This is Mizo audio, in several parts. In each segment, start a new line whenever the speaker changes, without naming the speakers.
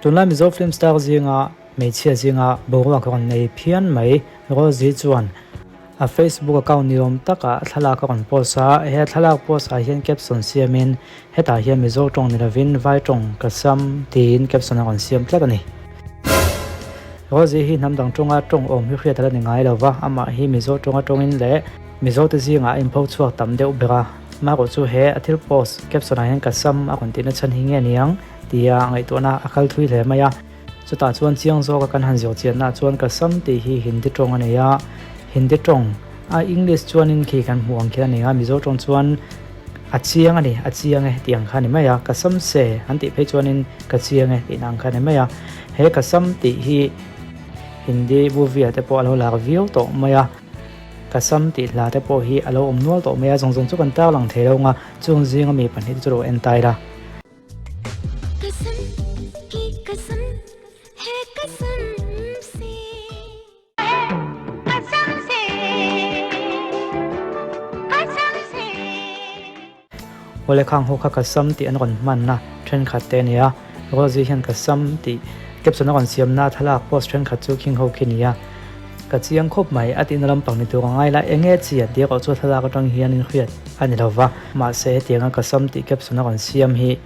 Tunlai Mizo film star zinga hmeichhia zinga boruak rawn nei phian mai Rosie chuan a Facebook account ni awm takah thlalak a rawn post a, he thlalak post ah hian caption siamin hetah hian Mizo tawng ni lovin Vai tawng ka sam tiin caption a rawn siam tlat a ni. Rosie hi hnam dang tawnga tawng awm hi hriat a la ni ngai lo va, amah hi Mizo tawnga tawngin leh Mizo te zingah a inpho chhuak tam deuh ber a, amaherawh chu he a thil post caption ah hian ka sam a rawn tihna chhan hi nge niang tia ngaihtuahna a kal thui hle mai a. Chutah chuan chiang zawka kan han zawh chiannaah chuan ka sam tih hi Hindi tawng a nei a, Hindi tawng a English chuanin khi kan hmuh ang khian a nei a, Mizo tawng chuan a chiang a ni, a chiang e tih ang kha a ni mai a, ka sam se an tih phei chuanin ka chiang e tihna ang kha a ni mai a, he ka sam tih hi Hindi movie ah te pawh a lo lar viau tawh mai a, ka sam tih hla te pawh hi a lo awm nual tawh mai a, zawng zawng chu kan tarlang thei lo ang a, chung zinga mi pahnih te chu lo en tai la. Awle khang ho kha ka sam tih an rawn hmanna thenkhat te a ni a, Rosie hian ka sam tih caption a rawn siamna thlalak post thenkhat chu khing ho khi a ni a, ka chiang khawp mai a tihna lampang ni tur a ngai la, enge chi a tih erawh chu thlalak atang hian in hriat a ni lo va, mahse hetianga ka sam tih caption a rawn siam hi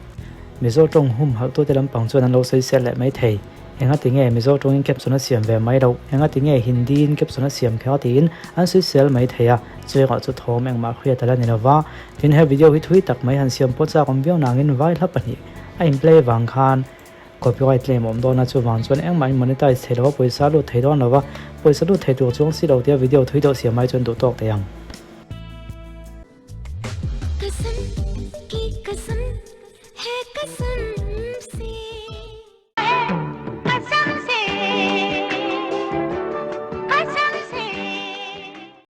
Mizo tawng humhalhtute lampang chuan an lo sawi sel leh mai thei. Engati nge Mizo tawngin caption a siam ve mai loh? Engati nge Hindi-in caption a siam kher tiin an sawi sel mai thei a, chuengah chu thawm engmah hriat a la ni lo va. Tin, he video hi thui tak mai han siam pawh chak awm viau nangin vai hla pahnih a in play vang khan copyright claim a awm dawn a, chuvang chuan engmah in monetize thei lo va, pawisa lut thei dawn lo va, pawisa lut thei tur chuang si lo tia video thui deuh siam ai chuan duh tawk thei ang.